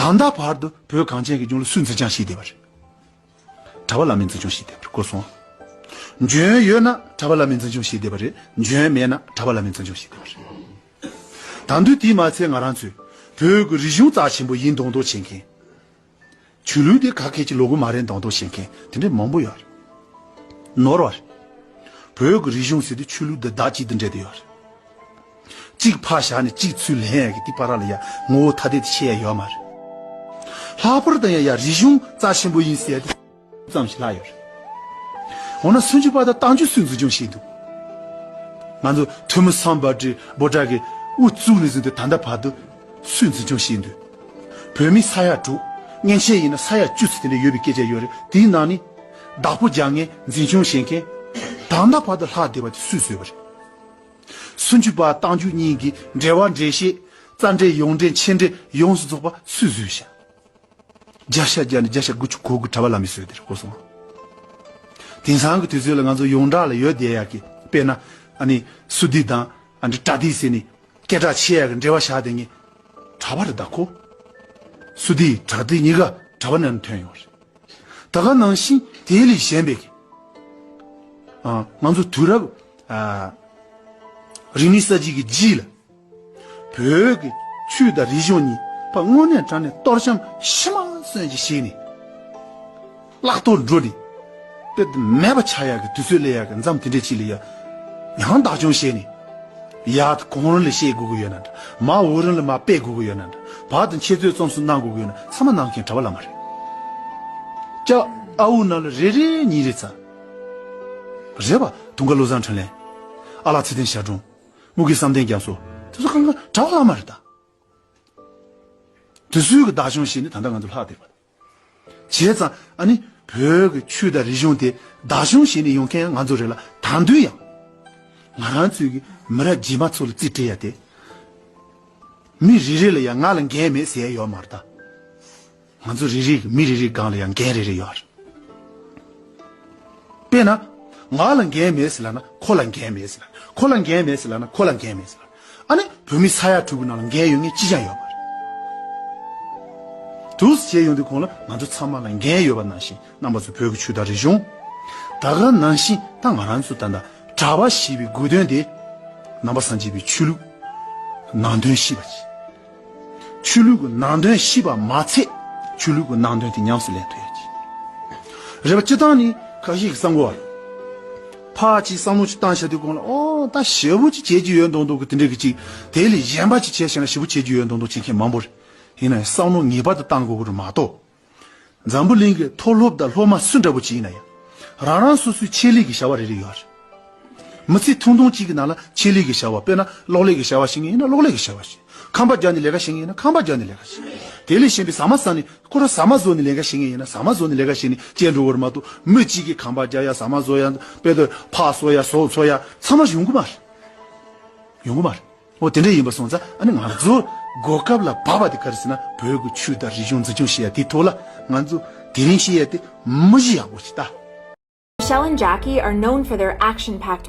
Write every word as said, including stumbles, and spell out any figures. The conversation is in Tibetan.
ད་ལྟ་བར་དུ་བོད་གངས་ཅན་གྱི་ལྗོངས་ལ་སུས་འཛིན་སྐྱོང་བྱས་བསྡད་པ་རེད། གྲྭ་པ་བླ་མས་འཛིན་སྐྱོང་བྱས་བསྡད་པ་རེད། གོ་སོང་། འཇོན་ཡོད་ན་གྲྭ་པ་བླ་མས་འཛིན་སྐྱོང་བྱས་བསྡད་པ་རེད། འཇོན་མེད་ན་གྲྭ་པ་བླ་མས་འཛིན་སྐྱོང་བྱས་བསྡད་པ་རེད། ད་དུང་དེས་མ་ཚད་ང་རང་ཚོས་བོད་ཀྱི་རིག་གཞུང་རྩ་ཆེན་པོ་ཡིན་མདོག་མདོག་བྱེད་མཁན། ཆོས་ལུགས་དེ་ག་གལ་གྱི་ལོ་གོ་མ་རེད་མདོག་མདོག་བྱེད་མཁན་དེ་འདྲ་མང་པོ་ཡོད་རེད། ནོར་བ་རེད། བོད་ཀྱི་རིག་གཞུང་ཟེར་དུས་ཆོས་ལུགས་འདི་བདག་གཅིག་ཏུ་འབྲེལ་ཏེ་ཡོད་རེད། གཅིག་ཕར་བཞག་ནས་གཅིག་ཚུར་ལེན་ཡག་གི་དེ་བར་ལ་ཡ་ངོ་བོ་ཐ་དད་དུ་ཕྱེ་ཡ་ཡོད་མ་རེད། ལྷག་པར་དུ་ཡང་ཡ་རིག་གཞུང་རྩ་ཆེན་པོ་ཡིན་ཟེར་ཏེ་ཙམ་ཞིག་ལྷག་ཡོད་རེད། འོ་ན་སུམ་ཅུ་པ་དང་རྟགས་འཇུག་སུས་འཛིན་སྐྱོང་བྱས་འདུག་ང་ཚོ་ཐོན་མི་སམ་བྷོ་ཊ་བྷོ་ཊ་གི་དབུ་བཙུགས་ནས་བཟུང་སྟེ་ད་ལྟ་བར་དུ་སུས་འཛིན་སྐྱོང་བྱས་འདུག་བོད་མི་ས་ཡ་དྲུག་མཉེན་ཆས་ཡིན་ན་ས་ཡ་བཅུ་ཙམ་དེ་འདྲ་ཡོད་པའི་སྐད་ཆ་ཡོད་རེད། དེའི་ནང་ནས་བདག་པོ་རྒྱག་མཁན་འཛིན་སྐྱོང་བྱེད་མཁན་ད་ལྟ་བར་དུ་ལྷག་བསྡད་པ་དེ་སུས་བཟོས་པ་རེད། སུམ་ཅུ་པ་རྟགས་འཇུག་གཉིས་ཀྱི་འགྲེལ་པ་འགྲེལ་བཤད་རྩ་འགྲེལ་ཡོངས་འགྲེལ་མཆན་འགྲེལ་ཡོངས་སུ་རྫོགས་པ་སུས་བཟོས་ཤག་བརྒྱ་ཆ་བརྒྱ་ནས་བརྒྱ་ཆ་དགུ་བཅུ་གོ་དགུ་གྲྭ་པ་བླ་མས་བཟོས་དེར་གོ་སོང་། དེང་སང་གི་དུས་ཚོད་ལ་ང་ཚོ་ཡོངས་གྲགས་ལ་ཡོད་བསྡད་ཡག་གི་དཔེར་ན་ཨ་ནི་སུ་ཏི་དང་ཨ་ནི་པྲ་ཏི་ཟེར་ནི་སྐད་གྲགས་ཆེ་ཡག་གི་འགྲེལ་པ་བཞག་བསྡད་མཁན་གྲྭ་པ་རེད་ད་ཁོ། སུ་ཏི་པྲ་ཏི་གཉིས་ཀ་གྲྭ་པ་ནང་ནས་ཐོན་ཡོང་རེད། ད་ག་ནང་བཞིན་དེ་ལས་གཞན་པའི་གི་ཨ་ང་ཚོ་དུས་རབས་ཨ་རིག་གནས་གསར་བརྗེ་གི་རྗེས་ལ། བོད་ཀྱི་ཆོས་དང་རིག་གཞུང་གཉིས་ཕར་དངོས་གནས་དྲང་གནས་གཏོར་བཤམ་ཕྱི་མ་སོན་གྱི་བྱས་ནས་བརླག་གཏོར་འགྲོ་ནས་དཔེ་དེ་མེད་པ་ཆགས་ཡག་གི་དུས་ཚོད་སླེབས་ཡག་གི་མཚམས་དེ་འདྲས་ཅིག་ལ་ཡ་ཡང་བདག་སྐྱོང་བྱས་ནས་ཡར་གོང་རིམ་ལ་བཤད་དགོས་ཀྱི་ཡོད་ན་འདྲ། མར་འོག་རིམ་ལ་མར་སྤེལ་དགོས་ཀྱི་ཡོད་ན་འདྲ། བར་དུ་འཆད་རྩོད་རྩོམ་གསུམ་གནང་དགོས་ཀྱི་ཡོད་ན་ཚང་མ་གནང་མཁན་གྲྭ་པ་བླ་མ་རེད། སྐྱ་ཨ་འུ་ནང་ལ་རེ་རེ་གཉིས་རེ་ཚ་རེད་པ། དུང་དཀར་བློ་བཟང་འཕྲིན་ལས། ཨ་ལགས་ཚེ་བརྟན་ཞབས་དྲུང་། དམུ་དགེ་བསམ་གཏན་རྒྱ་མཚོ། དེ་ཚོ་གང་ག་གྲྭ་པ་བླ་མ་རེད་ད། དེ་ཚོའི་གི་བདག་སྐྱོང་བྱས་ནས་ད་ལྟ་ང་ཚོ་ལྷག་བསྡད་པ། བྱས་ཙང་ཨ་ནི་བོད་ཀྱི་ཆོས་དང་རིག་གཞུང་དེ་བདག་སྐྱོང་བྱས་ནས་ཡོང་མཁན་ང་ཚོ་རེད་ལ། ད་དུང་ཡང་ང་རང་ཚོའི་གི་མི་རབས་རྗེས་མ་ཚོ་ལ་རྩིས་སྤྲད་ཡ་དེ། མི་རེ་རེ་ལ་ཡང་ང་ལ་འགན་མེད་ཟེར་ཡ་ཡོད་མ་རེད་ད། ང་ཚོ་རེ་རེ་གི་མི་རེ་རེའི་སྒང་ལ་ཡང་འགན་རེ་རེ་ཡོད་རེད། དཔེར་ན། ང་ལ་འགན་མེད་ཟེར་ལབ་ན་ཁོ་ལ་འགན་མེད་ཟེར་ལབ། ཁོ་ལ་འགན་མེད་ཟེར་ལབ་ན་ཁོ་ལ་འགན་མེད་ཟེར་ལབ། ཨ་ནི་བོད་མི་ས་ཡ་དྲུག་གི་ནང་ལ་འགན་ཡོད་མཁན་གཅིག་ཀྱང་ཡོད་མ་རེད། དུས་བྱས་ཡོང་དུས་གོང་ལ་ང་ཚོ་ཚང་མ་ལ་འགན་ཡོད་པ་ནང་བཞིན་རྣམ་པ་ཚོ་བོད་ཀྱི་ཆོས་དང་རིག་གཞུང་། ད་ག་ནང་བཞིན་ད་ང་རང་ཚོ་ད་ལྟ་གྲྭ་པ་ཞེས་པའི་དགོས་དོན་དེ་ནང་པ་སངས་རྒྱས་པའི་ཆོས་ལུགས་ནང་དོན་ཤེས་པ་བྱས། ཆོས་ལུགས་ཀྱི་ནང་དོན་ཤེས་པ་མ་ཚད་ཆོས་ལུགས་ཀྱི་ནང་དོན་དེ་ཉམས་སུ་ལེན་ཐུབ་ཡ་ཅིག་རེད་པ། སྤྱིར་བཏང་ནི་ཁ་ཤས་ཀྱིས་བསམ་གོ་བ་རེད། ཕར་ཅིག་བསམ་བློ་ཅིག་བཏང་བྱ་དུས་གོང་ལ་ཨོ་ད་ཞེ་པོ་ཅིག་བྱེད་ཀྱི་ཡོད་མདོག་མདོག་གི་དེ་འདྲ་གི་ཅིག་དེ་ལས་གཞན་པ་ཅིག་བྱས་བྱས་ན་ཞེ་པོ་བྱེད་ཀྱི་ཡོད་མདོག་མདོག་བྱེད་མཁན་མང་པོ་རེད། ཡིན་ན་ཡང་བསམ་བློ་ངེས་པར་དུ་བཏང་དགོས་ཀྱི་རེད་མ་གཏོགས། འཛམ་བུ་གླིང་གི་མཐོ་སློབ་དང་སློབ་མ་སུ་འདྲ་པོ་ཅིག་ཡིན་ན་ཡང་། རང་རང་སོ་སོའི་ཆེད་ལས་ཀྱི་བྱ་བ་རེ་རེ་ཡོད་རེད། མི་ཚེ་ཐུང་ཐུང་གཅིག་གི་ནང་ལ་ཆེད་ལས་ཀྱི་བྱ་བ་དཔེར་ན་གློག་ཀླད་ཀྱི་བྱ་བ་བྱེད་མཁན་ཡིན་ན་གློག་ཀླད་ཀྱི་བྱ་བ་བྱེད། ཁང་པ་རྒྱག་ནས་ལས་ཀ་བྱེད་མཁན་ཡིན་ན་ཁང་པ་རྒྱག་ནས་ལས་ཀ་བྱེད། དེ་ལས་གཞན་པའི་ཟ་མ་ཟ་ནས་ཁོ་རང་ཟ་མ་བཟོ་ནས་ལས་ཀ་བྱེད་མཁན་ཡིན་ན་ཟ་མ་བཟོ་ནས་ལས་ཀ་བྱེད་ནས་སྐྱེལ་འགྲོ་བར་མ་གཏོགས་མི་གཅིག་གིས་ཁང་པ་རྒྱག་ཡ་ཟ་མ་བཟོ་ཡ་དཔེ་དེ་ཕག་གསོ་ཡ་ཟོག་འཚོ་ཡ་ཚང་མ་ཡོང་གི་མ་རེད། ཡོང་གི་མ་རེད། འོ་དེ་འདྲ་ཡིན་པ་སོང་ཙང་ཨ་ནི་ང་ཚོ་གོ་སྐབས་ལ་བབས་པ་དེ་ག་རེ་ཟེར་ན་བོད་ཀྱི་ཆོས་དང་རིག་གཞུང་འཛིན་སྐྱོང་བྱེད་ཡ་དེའི་ཐོག་ལ་ང་ཚོ་དེ་རིང་བཤད་ཡ་དེ་མི་གཞི་ཡག་པོ་ཞིག་ལྟ། Michelle and Jackie are known for their action-packed